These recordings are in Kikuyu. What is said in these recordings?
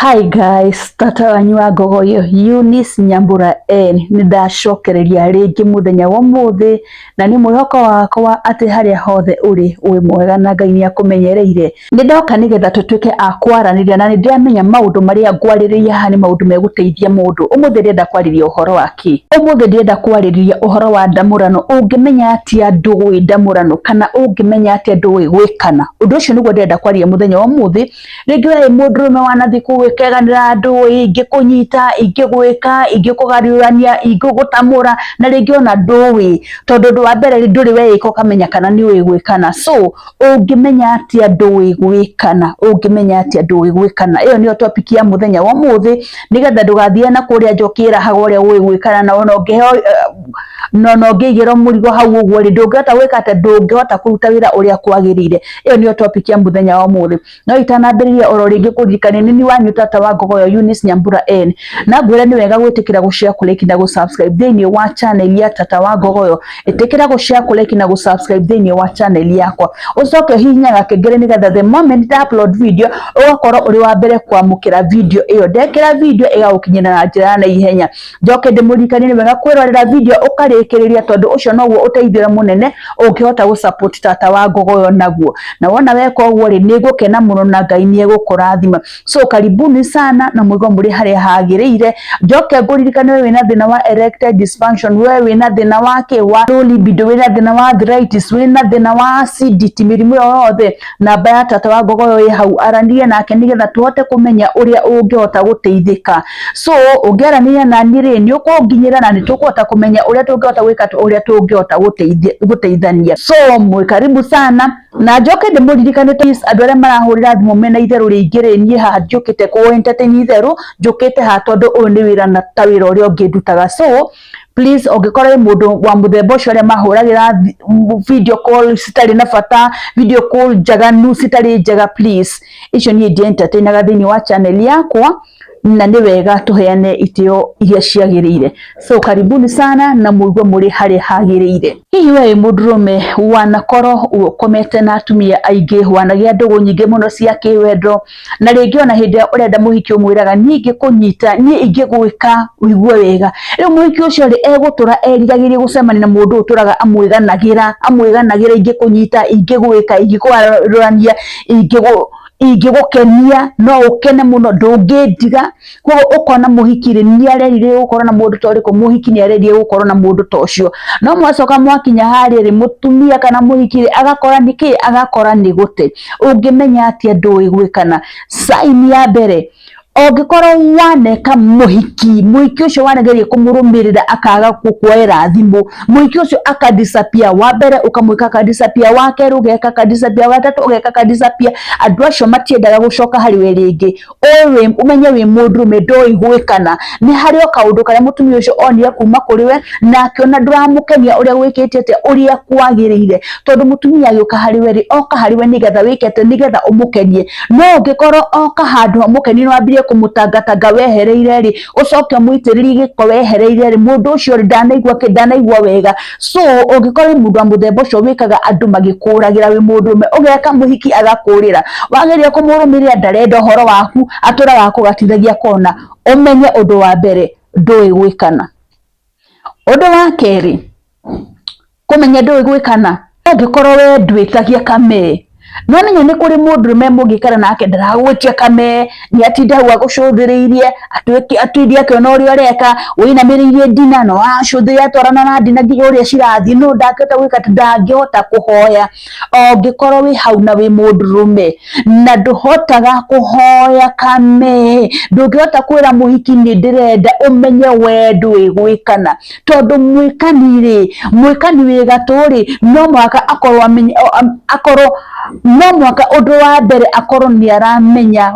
Hi guys, tata wanyu wa Ngogoyo Eunice Nyambura N nĩ ndacokereria rĩngĩ mũthenya wa ũmũthĩ na nĩ mwĩhoko wakwa atĩ harĩa hothe ũrĩ wĩ mwega na Ngai nĩ akũmenyereire. Nĩ ndoka nĩgetha tũtuĩke a kwaranĩria na nĩ ndĩramenya maũndũ marĩa ngwarĩrĩria haha nĩ maũndũ megũteithia mũndũ. Ũmũthĩ ndĩrenda kwarĩria ũhoro wa kĩ? Ũmũthĩ ndĩrenda kwarĩrĩria ũhoro wa ndamũrano. Ũngĩmenya atĩa ndũĩ ndamũrano kana ũngĩmenya atĩa ndũĩ gwĩkana? Ũndũ ũcio nĩguo ndĩrenda kwaria mũthenya wa ũmũthĩ. Rĩngĩ we wĩ mũndũrũme wanathiĩ kũu ũkeganĩra ndũĩ ingĩkũnyita, ingĩgwĩka, ingĩkũgariũrania, ingĩgũtamũra na rĩngĩ ona ndũĩ tondũ ũndũ wa mbere ndũrĩ weĩka ũkamenya kana nĩ ũĩ gwĩkana. So ũngĩmenya atĩa ndũĩ gwĩkana? Ũngĩmenya atĩa ndũĩ gwĩkana? Ĩyo nĩyo topic ya mũthenya wa ũmũthĩ nĩgetha ndũgathiĩ na kũrĩa nja ũkĩrahaga ũrĩa ũĩ gwĩkana na ona ũngĩheo na ona ũngĩigĩrwo mũrigo hau ũguo rĩ, ndũngĩhota gwĩka atĩa? Ndũngĩhota kũruta wĩra ũrĩa kwagĩrĩire. Ĩyo nĩyo topic ya mũthenya wa ũmũthĩ. No itanambĩrĩria oro rĩngĩ kũririkania nĩ niĩ wanyu tata wa Ngogoyo Eunice Nyambura N. Na ngwĩre nĩ wega gwĩtĩkĩra gũ share, kũ like na gũ subscribe thĩinĩ wa channel ya tata wa Ngogoyo. Ĩtĩkĩra gũ share, kũ like na gũ subscribe thĩinĩ wa channel yakwa. Ũcoke ũhihinye gakengere nĩgetha the moment nda upload video ũgakorwo ũrĩ wa mbere kwamũkĩra video ĩyo. Ndekĩra video ĩgagũkinyĩra na njĩra ya naihenya. Njoke ndĩmũririkanie nĩ wega kwĩrorera video ũkarĩkĩrĩria tondũ ũcio noguo ũteithio mũnene ũngĩhota gũ support tata wa Ngogoyo naguo. Na wona weka ũguo rĩ, nĩ ngũkena mũno na Ngai nĩ egũkũrathima. So karibuni sana na mũigo mũrĩ harĩa hagĩrĩire. Njoke ngũririkanie we wĩna thĩna wa erectile dysfunction, we wĩna thĩna wa kĩ wa low libido, wĩna thĩna wa arthritis, wĩna thĩna wa acidity, mĩrimũ ĩyo yothe, namba ya tata wa Ngogoyo ĩ hau, aranĩria nake nĩgetha tũhote kũmenya ũrĩa ũngĩhota gũteithĩka. So ũngĩaranĩria naniĩ rĩ, nĩ ũkũnginyĩra na nĩ tũkũhota kũmenya ũrĩa tũngĩhota gwĩka ũrĩa tũngĩhota gũteithania. So mwĩ karibu sana na njoke ndĩmũririkanie andũ arĩa marahũrĩra thimũ mena itherũ rĩingĩ rĩ, niĩ haha ndiũkĩte kũ entertain itherũ, njũkĩte haha tondũ ũyũ nĩ wĩra na ta wĩra ũrĩa ũngĩ ndutaga. So please ũngĩkorwo wĩ mũndũ wa mũthemba ũcio arĩa mahũragĩra video call citarĩ na bata, video call njaganu citarĩ njega, please icio niĩ ndi entertainaga thĩinĩ wa channel yakwa na nĩ wega tũheane itĩo iria ciagĩrĩire. So karibuni sana na mũigue mũrĩ harĩa hagĩrĩire. Hihi we wĩ mũndũrũme wanakorwo ũkomete na atumia aingĩ, wanagĩa ndũgũ nyingĩ mũno cia kĩwendo, na rĩngĩ ona hĩndĩ ĩrĩa ũrenda mũhiki ũmwĩraga niĩ ingĩkũnyita, niĩ ingĩgwĩka ũigue wega. Rĩu mũhiki ũcio rĩ, egũtũra eriragĩria gũcemania na mũndũ ũtũraga amwĩganagĩra, amwĩganagĩra ingĩkũnyita, ingĩgwĩka, ingĩkũgarũrania, ingĩgũkenia, no ũkene mũno ndũngĩndiga. Koguo ũkona mũhiki rĩ, nĩ arerirĩria gũkorwo na mũndũ ta ũrĩkũ, mũhiki nĩ arerirĩria gũkorwo na mũndũ ta ũcio. No mwacoka mwakinya harĩa rĩ, mũtumia kana mũhiki rĩ, agakora nĩ kĩ? Agakora nĩ gũte. Ũngĩmenya atĩa ndũĩ gwĩkana? Sign ya mbere, ũngĩkorwo waneka mũhiki, mũhiki ũcio wanageria kũmũrũmĩrĩra akaga gũkuoera thimũ, mũhiki ũcio aka disappear, wa mbere ũkamwĩka aka disappear, wa kerĩ ũgeka aka disappear, wa gatatũ ũgeka aka disappear, andũ acio matiendaga gũcoka harĩ we rĩngĩ. Ũyũ ũmenye wĩ mũndũrũme ndũĩ gwĩkana. Nĩ harĩ o kaũndũ karĩa mũtumia ũcio onire kuma kũrĩ we na akĩona ndũramũkenia ũrĩa gwĩkĩte atĩa, ũrĩa kwagĩrĩire. Tondũ mũtumia agĩũka harĩ we rĩ, oka harĩ we nĩgetha wĩke atĩa, nĩgetha ũmũkenie. No ũngĩkorwo oka handũ ha ũmũkenie wambirie kũmũtangatanga wehereire rĩ, ũcoke ũmũitĩrĩrie gĩko wehereire rĩ, mũndũ ũcio rĩ, ndanaigua kĩ, ndanaigua wega. So ũngĩkorwo wĩ mũndũ wa mũthemba ũcio wĩkaga andũ magĩkũragĩra wĩ mũndũrũme, ũgeka mũhiki agakũrĩra, wageria kũmũrũmĩrĩra ndarenda ũhoro waku, atũraga akũgatithagia kona, ũmenye ũndũ wa mbere ndũĩ gwĩkana. Ũndũ wa kerĩ, kũmenya ndũĩ gwĩkana, ũngĩkorwo we ndwĩtagia kamee, no menya nĩ kũrĩ mũndũrũme mũngĩikara nake ndaragwĩtia kamee, nĩ atinda hau agũcũthĩrĩirie, atinde akĩona ũrĩa ũreka, wĩinamĩrĩirie ndina no aracũthĩrĩria atwarana na ndina nginya ũrĩa cirathiĩ, no ndangĩhota gwĩka atĩ, ndangĩhota kũhoya. Ũngĩkorwo wĩ hau na wĩ mũndũrũme na ndũhotaga kũhoya kamee, ndũngĩhota kwĩra mũhiki nĩ ndĩrenda, ũmenye we ndũĩ gwĩkana. Tondũ mwĩkani rĩ, mwĩkani wĩ gatũ rĩ, no mũhaka akorwo amenye, akorwo no mũhaka ũndũ wa mbere akorwo nĩ aramenya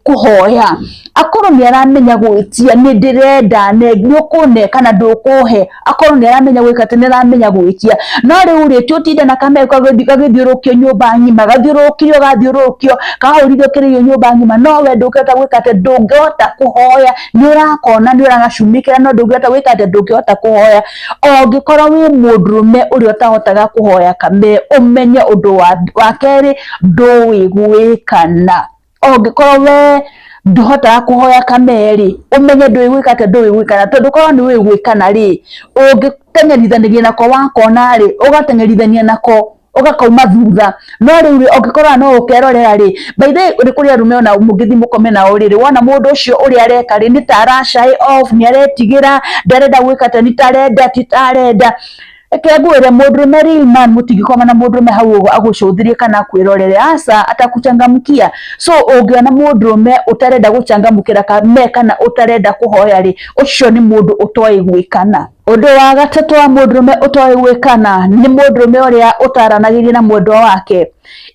kũhoya, akorwo nĩ aramenya gwĩtia nĩ ndĩrenda, nĩ ũkũne kana ndũkũhe, akorwo nĩ aramenya gwĩka atĩ nĩ aramenya gwĩtia. No rĩu rĩ, ti ũtinde na kamee gagĩthiũrũrũkio nyũmba ng'ima, gathiũrũrũkio gathiũrũrũkio, kahũrithio kĩrĩio nyũmba ng'ima, no we ndũngĩhota gwĩka atĩ, ndũngĩhota kũhoya, nĩ ũrakona nĩ ũragacumĩkĩra no ndũngĩhota gwĩka atĩ, ndũngĩhota kũhoya. Ũngĩkorwo wĩ mũndũrũme ũrĩa ũtahotaga kũhoya kamee, ũmenye ũndũ wa kerĩ ndũĩ gwĩkana. Ũngĩkorwo we Ndũhotaga kũhoya kamee-rĩ, ũmenye ndũĩ gwĩka atĩa, ndũĩ gwĩkana, tondũ korwo nĩ ũĩ gwĩkana rĩ, ũngĩteng'erithanĩria nako wakona rĩ, ũgateng'erithania nako ũgakauma thutha. No rĩu rĩ, ũngĩkorwo no ũkerorera rĩ, by the way nĩ kũrĩ arũme ona mũngĩthiĩ mũkome nao rĩrĩ, wona mũndũ ũcio ũrĩa areka rĩ, nĩ ta ara shy off, nĩ aretigĩra, ndarenda gwĩka atĩa, nĩ ta arenda, ti ta arenda. Reke ngwĩre, mũndũrũme real man, mũtingĩkoma na mũndũrũme hau ũguo agũcũthĩrie kana akwĩrorere, aca, atakuchangamkia. So ũngĩona mũndũrũme ũtarenda gũchangamkĩra kamee kana ũtarenda kũhoya rĩ, ũcio nĩ mũndũ ũtoĩ gwĩkana. Ũndũ wa gatatũ wa mũndũrũme ũtoĩ gwĩkana nĩ mũndũrũme ũrĩa ũtaranagĩria na mwendwa wake.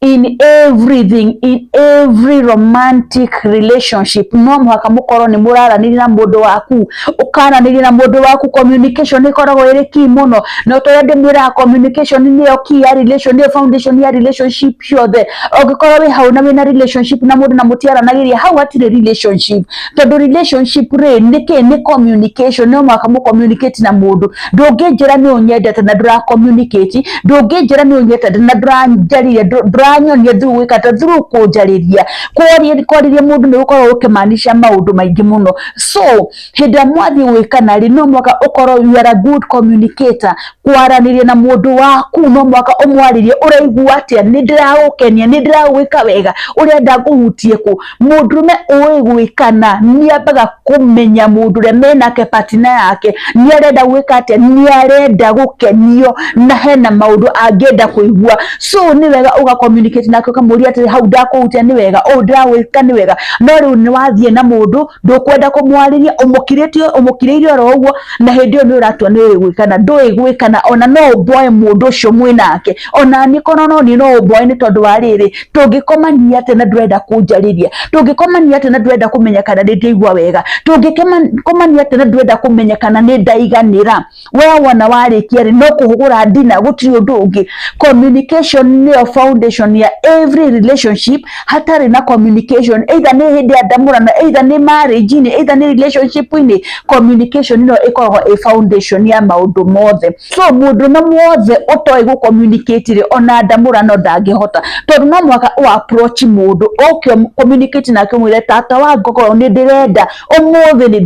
In everything, in every romantic relationship, no mũhaka mũkorwo nĩ mũraranĩria na mũndũ waku, ũkaranĩria na mũndũ waku. Communication ĩkoragwo ĩrĩ key mũno, na ũrĩa ndĩmwĩraga, communication nĩyo key ya relation, nĩyo foundation ya relationship ciothe. Ũngĩkorwo wĩ hau na wĩna relationship na mũndũ na mũtiaranagĩria, hau hatirĩ relationship, tondũ relationship rĩ nĩ kĩ? Nĩ communication. No mũhaka mũ communicate na mũndũ. Ndũngĩnjĩra nĩ ũnyendete na ndũra communicate, ndũngĩnjĩra nĩ ũnyendete na ndũranjarĩria, ndũranyonia through gwĩka atĩa, through kũnjarĩria. Kwarĩria mũndũ nĩ gũkoragwo gũkĩmaanisha maũndũ maingĩ mũno. So hĩndĩ ĩrĩa mwathiĩ gwĩkana rĩ, no mũhaka ũkorwo you are a good communicator. Kwaranĩria na mũndũ waku, no mũhaka ũmwarĩrie, ũraigua atĩa, nĩ ndĩragũkenia, nĩ ndĩragwĩka wega, ũrenda ngũhutie kũ? Mũndũrũme ũĩ gwĩkana nĩ ambaga kũmenya mũndũ ũrĩa menake, partner yake, nĩ arenda gwĩka atĩa, nĩ arenda gũkenio, na hena maũndũ angĩenda kũigua. So nĩ wega ũga communicate nake, ũkamũria atĩrĩ, hau ndakũhutia nĩ wega, ũũ ndĩragwĩka nĩ wega? No rĩu nĩ wathiĩ na mũndũ, ndũkwenda kũmwarĩria, ũmũkirĩtie, ũmũkirĩire oro ũguo, na hĩndĩ ĩyo nĩ ũratua nĩ ũĩ gwĩkana. Ndũĩ gwĩkana. Ona no ũmboe mũndũ ũcio mwĩnake, ona niĩ korwo no niĩ no ũmboe, nĩ tondũ wa rĩrĩ, tũngĩkomania atĩa na ndũrenda kũnjarĩria? Tũngĩkomania atĩa na ndũrenda kũmenya kana nĩ ndĩraigua wega? Tũngĩkomania atĩa na ndũrenda kũmenya kana nĩ ndaiganĩra? We wona warĩkia rĩ, no kũhũgũra ndina, gũtirĩ ũndũ ũngĩ. Communication nĩyo foundation ya every relationship. Hatarĩ na communication, either nĩ hĩndĩ ya ndamũrano, either nĩ marriage-inĩ, either nĩ relationship-inĩ, communication nĩyo ĩkoragwo ĩ foundation ya maũndũ mothe. So mũndũrũme wothe ũtoĩ gũ communicate rĩ, ona ndamũrano ndangĩhota, tondũ no mũhaka ũ approach mũndũ, ũke communicate nake, ũmwĩre, tata wa ngogoro, nĩ ndĩrenda ũmũthĩ, nĩ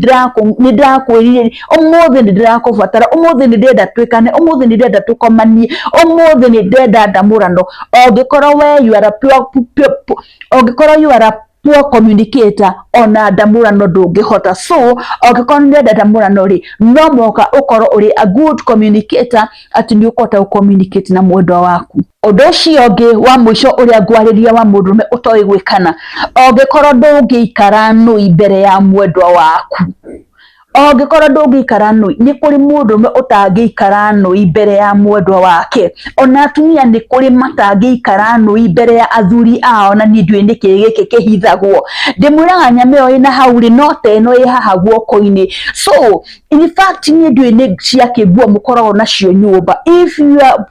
ndĩrakwĩrirĩria ũmũthĩ, nĩ ndĩrakũbatara ũmũthĩ, nĩ ndĩrenda twĩkane ũmũthĩ, nĩ ndĩrenda tũkomanie ũmũthĩ, nĩ ndĩrenda ndamũrano. Ũngĩkorwo we you are a pure, pure, ũngĩkorwo you are a poor communicator, ona ndamũrano ndũngĩhota. So ũngĩkorwo nĩ ũrenda ndamũrano rĩ, no mũhaka ũkorwo ũrĩ a good communicator, atĩ nĩ ũkũhota gũ communicate na mwendwa waku. Ũndũ ũcio ũngĩ wa mũico ũrĩa ngwarĩria wa mũndũrũme ũtoĩ gwĩkana, ũngĩkorwo ndũngĩikara nũi mbere ya mwendwa waku, ũngĩkorwo ndũngĩikara nũi, nĩ kũrĩ mũndũrũme ũtangĩikara nũi mbere ya mwendwa wake. Ona atumia nĩ kũrĩ matangĩikara nũi mbere ya athuri ao, na niĩ ndiũĩ nĩkĩ gĩkĩ kĩhithagwo. Ndĩmwĩraga nyama ĩyo ĩna hau rĩ, no ta ĩno ĩ haha guoko-inĩ. So in fact niĩ ndiũĩ nĩ ciakĩ nguo mũkoragwo nacio nyũmba. If you are,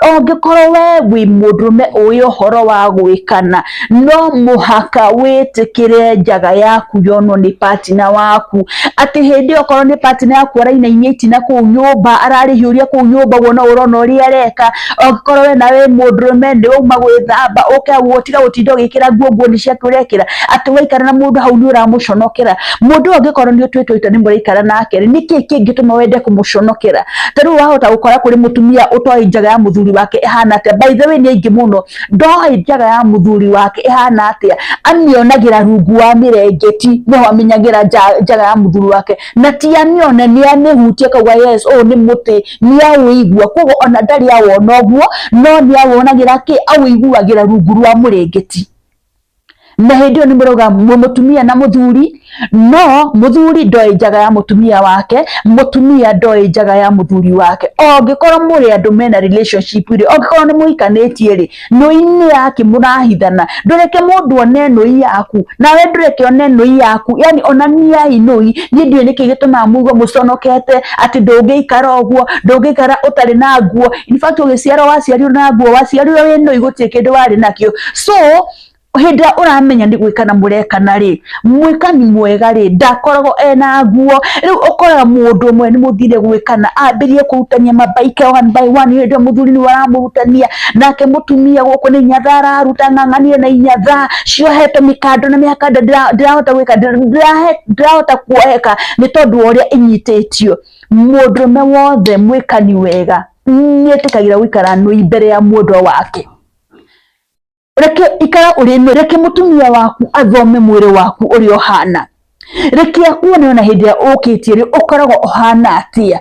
ũngĩkorwo we wĩ mũndũrũme ũĩ ũhoro wa gwĩkana, no mũhaka wĩtĩkĩre njaga yaku yonwo nĩ partner waku, atĩ hĩndĩ ĩyo okorwo nĩ partner yaku arainainia itina kũu nyũmba, ararĩhiũria kũu nyũmba ũguo, no ũrona ũrĩa areka. Ũngĩkorwo we nawe mũndũrũme nĩ wauma gwĩthamba, ũke hau ũtiga gũtinda ũgĩkĩra nguo, nguo nĩ ciake ũrekĩra, atĩ waikara na mũndũ hau nĩ ũramũconokera. Mũndũ ũyũ angĩkorwo nĩ ũtuĩte itua nĩ mũraikara nake rĩ, nĩkĩ kĩngĩtũma wende kũmũconokera? Ta rĩu wahota gũkora kũrĩ mũtumia ũtoĩ njaga ya mũthuri wake ĩhana atĩa. By the way, nĩ aingĩ mũno ndoĩ njaga ya mũthuri wake ĩhana atĩa, amĩonagĩra rungu wa mĩrengeti, nĩho amenyagĩra njaga ya mũthuri wake, na ti amĩone, nĩ amĩhutie akauga, "Yes, ũyũ nĩ mũtĩ," nĩ aũigua. Koguo ona ndarĩ awona ũguo, no nĩ awonagĩra kĩ, awĩiguagĩra rungu rwa mũrengeti. Na hĩndĩ ĩyo nĩ mũrauga mũtumia na mũthuri, no mũthuri ndoĩ njaga ya mũtumia wake, mũtumia ndoĩ njaga ya mũthuri wake. Ũngĩkorwo mũrĩ andũ mena relationship rĩ, ũngĩkorwo nĩ mũhikanĩtie rĩ, nũi-inĩ yake mũrahithana? Ndũreke mũndũ one nũi yaku, nawe ndũreke one nũi yaku, yani onaniai nũi. Niĩ ndiũĩ nĩkĩ gĩtũmaga mũigue mũconokete, atĩ ndũngĩikara ũguo, ndũngĩikara ũtarĩ na nguo. In fact, ũgĩciarwo waciarirwo na nguo? Waciarirwo wĩ nũi, gũtirĩ kĩndũ warĩ nakĩo. So Hĩndĩ ĩrĩa ũramenya nĩ gwĩkana mũrekana rĩ, mwĩkani mwega rĩ, ndakoragwo ena nguo. Rĩu ũkoraga mũndũ ũmwe nĩ mũthire gwĩkana, ambĩrĩrie kũrutania mabaike one by one, hĩndĩ ĩyo mũthuri nĩwe ũramũrutania, nake mũtumia gũkũ nĩ inyatha araruta, ng'ang'anire na inyatha ciohetwo mĩkando na mĩkanda, ndĩrahota gwĩka, ndĩrahota kuoheka nĩ tondũ wa ũrĩa ĩnyitĩtio. Mũndũrũme wothe mwĩkani wega nĩetĩkagĩra gũikara nũi mbere ya mwendwa wake. Reke ikara ũrĩ nũi, reke mũtumia waku athome mwĩrĩ waku ũrĩa ũhana, reke akuone ona hĩndĩ ĩrĩa ũkĩtie rĩ ũkoragwo ũhana atĩa,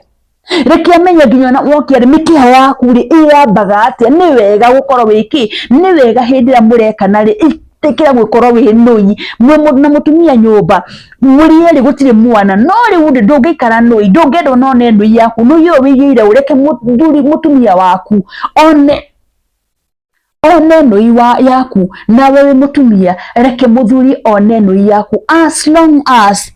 reke amenye nginya ona wokia rĩ mĩkiha yaku rĩ ĩyambaga atĩa. Nĩ wega gũkorwo wĩ kĩ, nĩ wega hĩndĩ ĩrĩa mũrekana rĩ ĩtĩkĩra gũkorwo wĩ nũi mwĩ na mũtumia nyũmba mũrĩ erĩ gũtirĩ mwana, no rĩu rĩ ndũngĩikara nũi, ndũngĩenda ona one nũi yaku, nũi ĩyo wĩigĩire ũreke mũthuri mũtumia waku one one nũi wa yaku, nawe wĩ mũtumia reke mũthuri one nũi yaku, as long as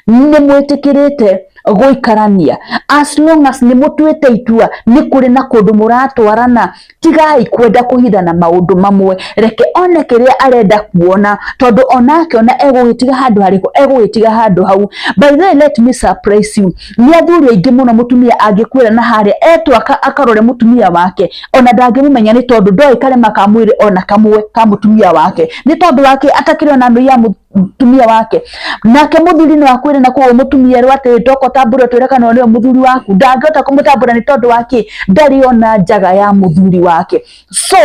nĩ mwĩtĩkĩrĩte gũikarania, as long as nĩ mũtuĩte itua nĩ kũrĩ na kũndũ mũratwarana, tigai kwenda kũhithana maũndũ mamwe, reke one kĩrĩa arenda kuona, tondũ ona akĩona egũgĩtiga handũ harĩkũ, egũgĩtiga handũ hau. By the way, let me surprise you, nĩ athuri aingĩ mũno mũtumia angĩkuĩra na harĩa etwo akarore mũtumia wake, ona ndangĩmũmenya nĩ tondũ ndoĩ karema ka mwĩrĩ ona kamwe ka mũtumia wake, nĩ tondũ wake atakĩrĩ ona nũi ya mũtumia wake. Nake mũthuri no akwĩre na kũu mũtumia erwo atĩ ndoka ũtambũre twĩre kana nĩwe mũthuri waku, ndangĩhota kũmũtambũra nĩ tondũ wa kĩ? Ndarĩ ona njaga ya mũthuri wake. So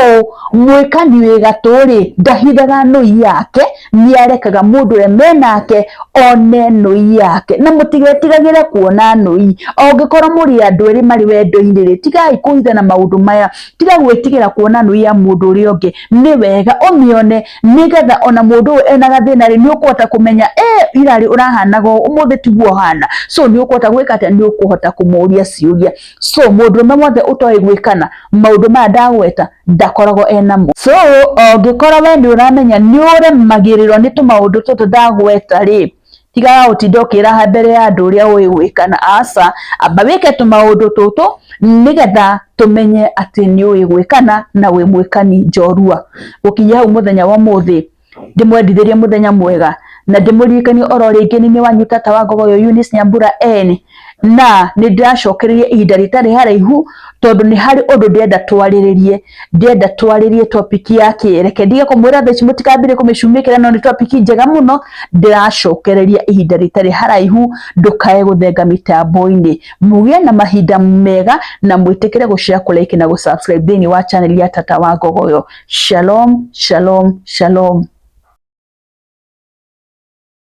mwĩkani wĩ gatũ rĩ ndahithaga nũi yake, nĩ arekaga mũndũ ũrĩa menake one nũi yake. Na mũtigetigagĩre kuona nũi, ũngĩkorwo mũrĩ andũ erĩ marĩ wendo-inĩ rĩ, tigai kũhithana maũndũ maya, tiga gwĩtigĩra kuona nũi ya mũndũ ũrĩa ũngĩ, nĩ wega ũmĩone nĩgetha ona mũndũ ũyũ ena gathĩna rĩ, nĩ ũkũhota kũmenya ira rĩ ũrahanaga ũũ, ũmũthĩ tiguo ũhana. So nĩ ũkũhota gwĩka atĩa? Nĩ ũkũhota kũmũria ciũria. So mũndũrũme wothe ũtoĩ gwĩkana maũndũ maya ndagweta ndakoragwo enamo. So ũngĩkorwo we nĩ ũramenya nĩ ũremagĩrĩrwo nĩ tũmaũndũ tũtũ ndagweta rĩ, tigaga gũtinda ũkĩraha mbere ya andũ ũrĩa ũĩ gwĩkana, aca, amba wĩke tũmaũndũ tũtũ nĩgetha tũmenye atĩ nĩ ũĩ gwĩkana na wĩ mwĩkani njorua. Gũkinyia hau mũthenya wa ũmũthĩ, ndĩmwendithĩrie mũthenya mwega na ndĩmũririkanie oro rĩngĩ nĩ niĩ wanyu tata wa Ngogoyo Eunice Nyambura N, na nĩ ndĩracokereria ihinda rĩtarĩ haraihu tondũ nĩ harĩ ũndũ ndĩrenda twarĩrĩrie, ndĩrenda twarĩrie topic ya kĩ, reke ndige kũmwĩra thaa ici mũtikambĩrĩrie kũmĩcumĩkĩra, no nĩ topic njega mũno, ndĩracokereria ihinda rĩtarĩ haraihu, ndũkae gũthenga mĩtambo-inĩ, mũgĩe na mahinda mega na mwĩtĩkĩre gũ share, kũ like na gũ subscribe thĩinĩ wa channel ya Tata wa Ngogoyo. Shalom, shalom, shalom.